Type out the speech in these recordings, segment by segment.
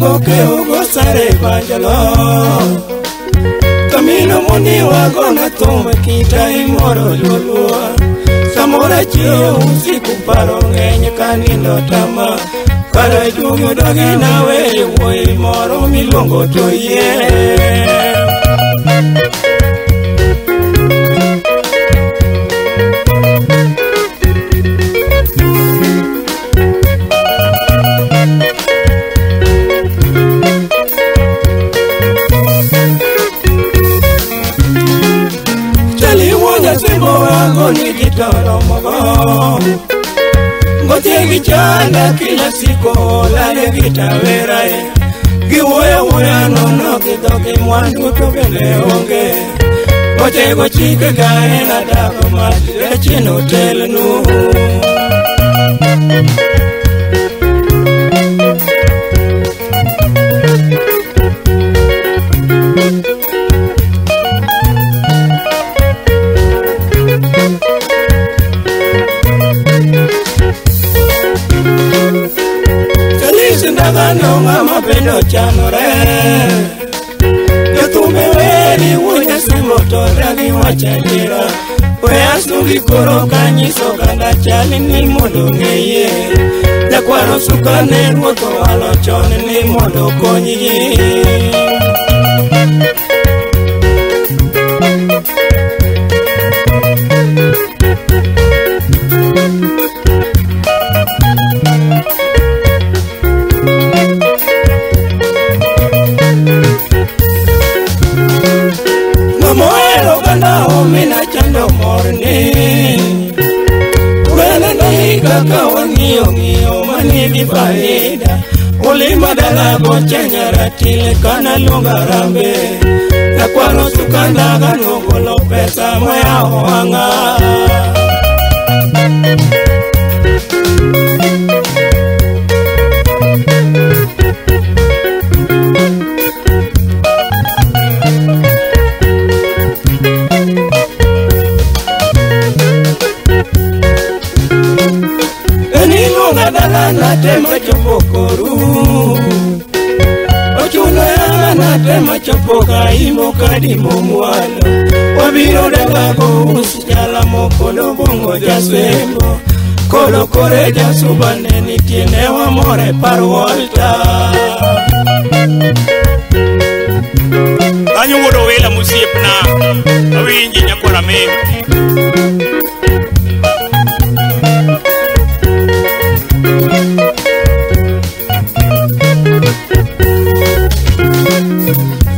Ndago ke ugo sare banjalo Kamino muni wagona tume kita imoro lulua Samora chio usiku paro ng'eny kanindo tama Kara jugo dogi nawe wuoyi moro miluongo to yie Ngote gichana kila siku lale gitawera Giwoya woya nono kidhogi mwandu to bende onge Ochego chike gae na dago matire chino telnu Ndagano mapendo chanore Jothumbe weri wuocha simo to ragi wachadiera We asugi koro kanyiso oganda chal ni mondo ng'eye Jakwaro suka ne ruoth owalo chon ni mondo okonygi Mina chando morni Wena ndika kawang'iyo ng'iyo manigi faida Ulima dala gochenya ratile kana lunga rambe Nakwalo sukandaga nogolo pesa moyawo wang'a Natema chopo koru Ochuno yanga natema chopo kaimo kadimo mwalo Wabiro dalago usichala mokono bongo jasembo Kolo kore jasubane nitie ne wamore par Walter Kanyo wuod Owila mosiepna awinji nyakwar Amingo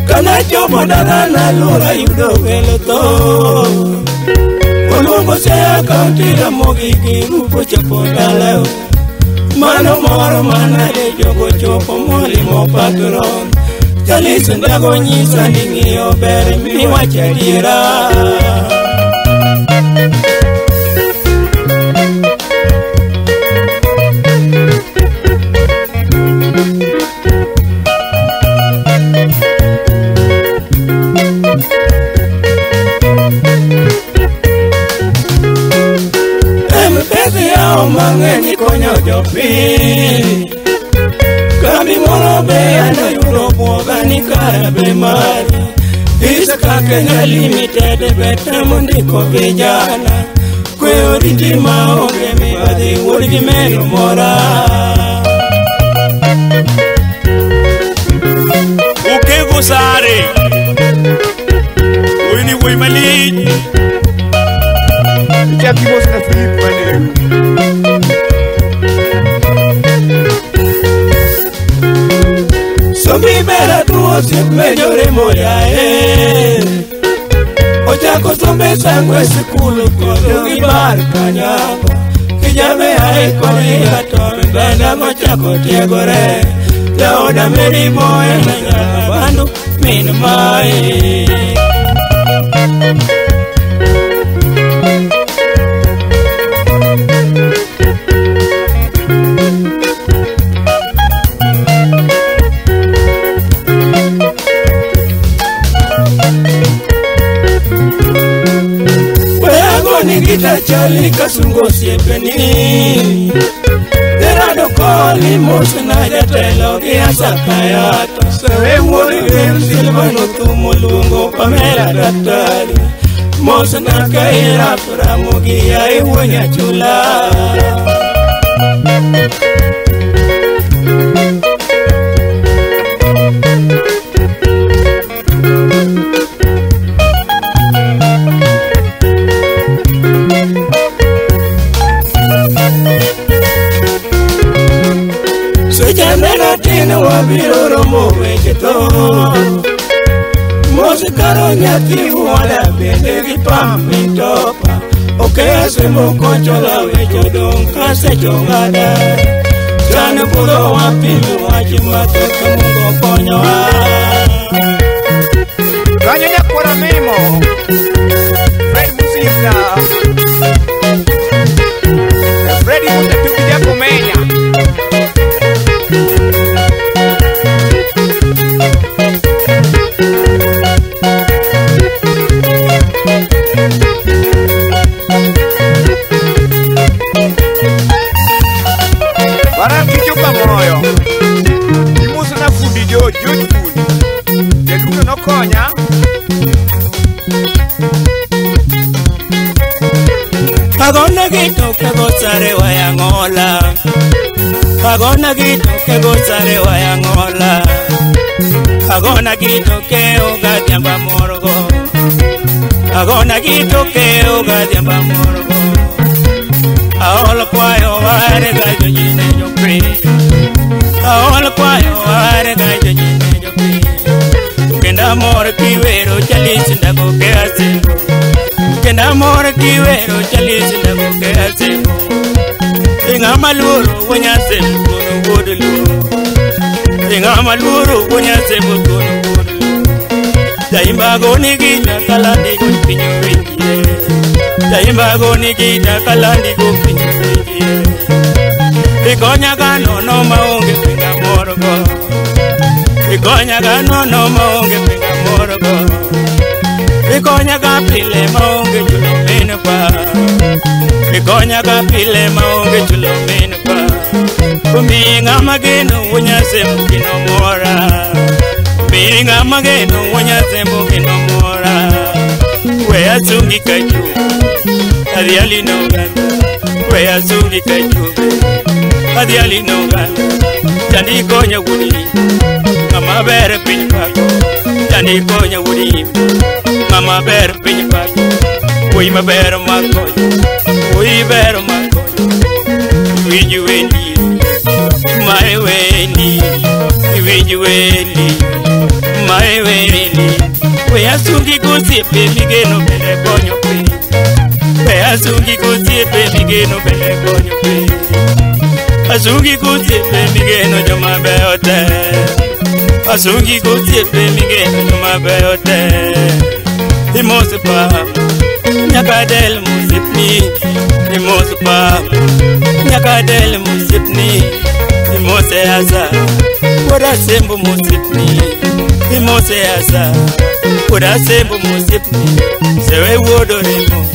Kana chopo dala na lura yudo welo tho Oluongo Siaya County Ramogi gi Rupo chopo dala Mano moro manade jogo chopo molimo patron Jalis ndago nyisa ni ng'iyo ber miwacho adiera Mang'eny konyo jopiny Kambi moro be anoyudo bwoga ni kara be mari Isaka Kenya Limited be temo ndiko vijana Kwe oriti maonge mibadhi wuod gi medo mora Ukego sare Wuoyi ni wuoyi malich Ichak imos na Philip Maneru Sombi bera tuo osiep mejore moyae Ochako sombe sangwe sikul kodo gi bar kanyango Kijame ae koni ator ganda mochako tiegore Jaoda Mary Boy na bandu min mae Pamela chali kasungo siepeni Derado koli mosna jatelo gi asakaya to sewe wuod gem Silvano tumo luongo Pamela daktari Mosna kaira Ramogi ai wuonya chula Sejana wabiro romo weche tho Mos karo nyathi wuoda bende gi pam mitopa Okese mokochola weche odong' kasechong'ada Chan budho wapimo wach mathoth Mungu okonyowa Kanyo nyakwara Mimo Fred Musifna Fred Musetuki Jakomenya Konya Pagona gitoke gosare wayangola Pagona gitoke gosare wayangola Pagona gitoke ogadiamba morgo Pagona gitoke ogadiamba morgo Aol kwayo ware gajo jine jopri Aol kwayo ware gajo jine jopri Kenda mor kiwero chalis ndago ke asembo Kenda mor kiwero chalis ndago ke asembo Inga maluro wonya sembo kono wuod luo Inga maluro wonya sembo kono wuod luo Jaimba goni gi nyakalandi go piny owinjie Jaimba goni gi nyakalandi go piny owinjie Ikonya ga nono maonge pinga morgo Ikonya ga nono maonge pinga morgo Ikonya ga pile maonge chulo min pa Ikonya ga pile maonge chulo min pa Omi ng'ama geno wuonya sembo gino mora Omi ng'ama geno wuonya sembo gino mora We asungi kachu adhiali no ganda We asungi kachu adhiali no ganda Chandi konya wuodi Mama ber piny pako Chandi konya wuodi Mama ber piny pako Wuoyi maber makonyo Wuoyi ber makonyo Iwinj wendi Mae wendi Iwinj wendi Mae wendi We asungi gosiepe migeno bende konyo piny We asungi gosiepe migeno bende konyo piny Asungi gosiepe migeno joma beyo te Asungi gosiepe migeno joma beyo te Imos pa nyaka del mosipni Imos pa nyaka del mosipni Imose aza wuoda sembo mosipni Imose aza wuoda sembo mosipni Sewe wuod Oremo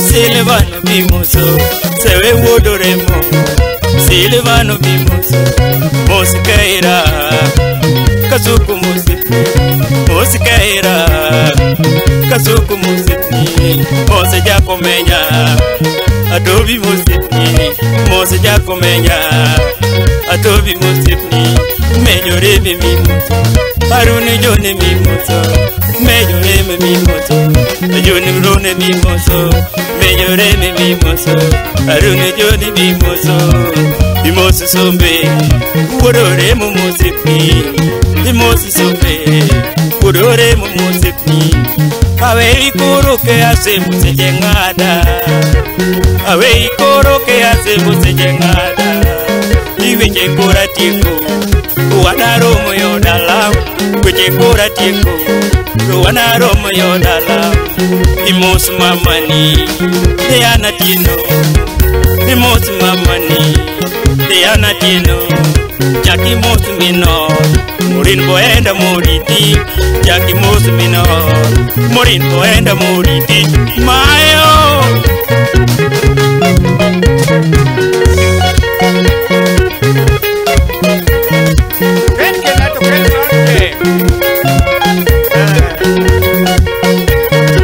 Silvano bimoso Sewe wuod Oremo Silvano bimoso Mosikeira Kasuku mosipni Mosikeira Kasuku mosipni Mose Jakomenya Adobi mosipni Mose Jakomenya Adobi mosipni Mejore mimoso Haruni jone mimoso Mejore mimoso Jone rone mimoso Mejore mimoso Haruni jone mimoso Imoso sombe Wuodore mosipni Imoso sombe Wuodore mosipni Awei koro ke asemo seche ng'ada Awei koro ke asemo seche ng'ada Iweche kora tieko Wana romo yo dala Weche kora tieko Wana romo yo dala Imos mamani Diana Tino Imos mamani Diana Tino Jackie mos mino Morin boenda moriti Jackie mos mino Morin boenda moriti Mayo. Ken kenato ken sante.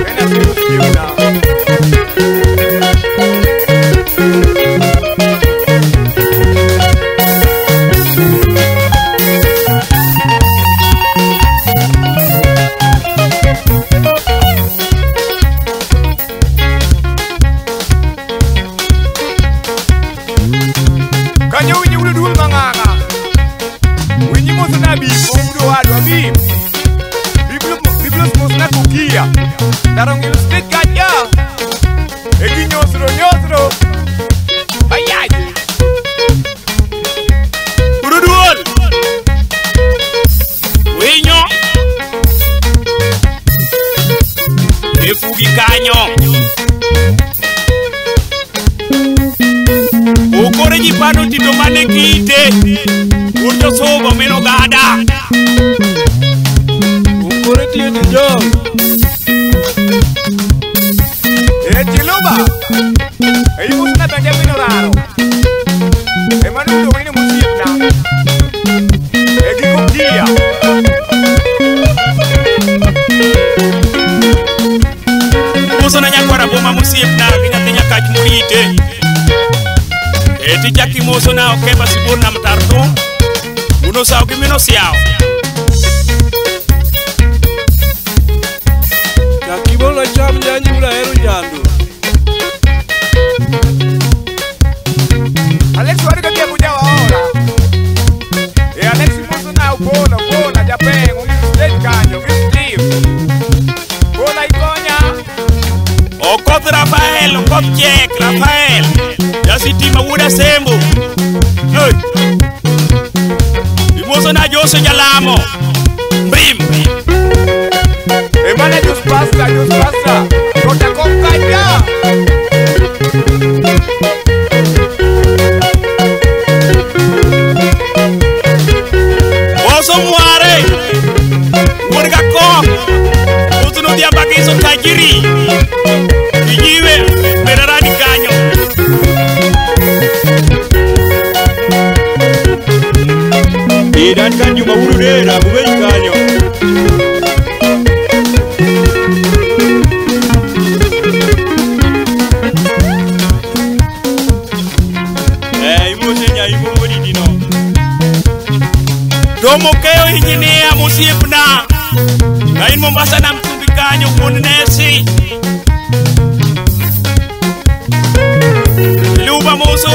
Ken asiusiuna. Kanyo winyi udo duol mang'ang'a. Winyi mosna bi, udo wadwa bi. Biblos mosna kukia. Darong il state kacha. Egi nyosro nyosro. Ayaji. Udo duol. Winyo. Efugi kanyo. Okore ji pano tito mane kite. Urto sobo meno gada. Okore tiyo tijo. E chiluba. E imusna Benjamin Oraro. E manudo wini musiepna. E gikukia. Muso na nyakwara boma musiepna gi nyathi nyakach murite. Eti chaki moso na okeba sibur na mtartu. Uno sao gi mino siao. Chakibolo cham janyula hero jando. Alex waruka kia buja waora. E Alex moso na ubola bola japeng ungi state kanyo gi Steve. Bola ikonya. Okoth Rafael, Okoth Jack, Rafael. Jasitima wuoda Sembo. Hey. Imoso na Jose Jalamo. Brim. E mana Jos Pasta, Jos Pasta. Rota kom kacha. Oso mware. Wuod Gakok. Utuno dhiambakiso tajiri. Kijiwe merarani kanyo. Idan kan Juma wudu dera bubei kanyo. Imose nya imo wodi dino. Domo keyo injinia musiepna. Na in Mombasa na mtumbi kanyo wuon nesi. Luba moso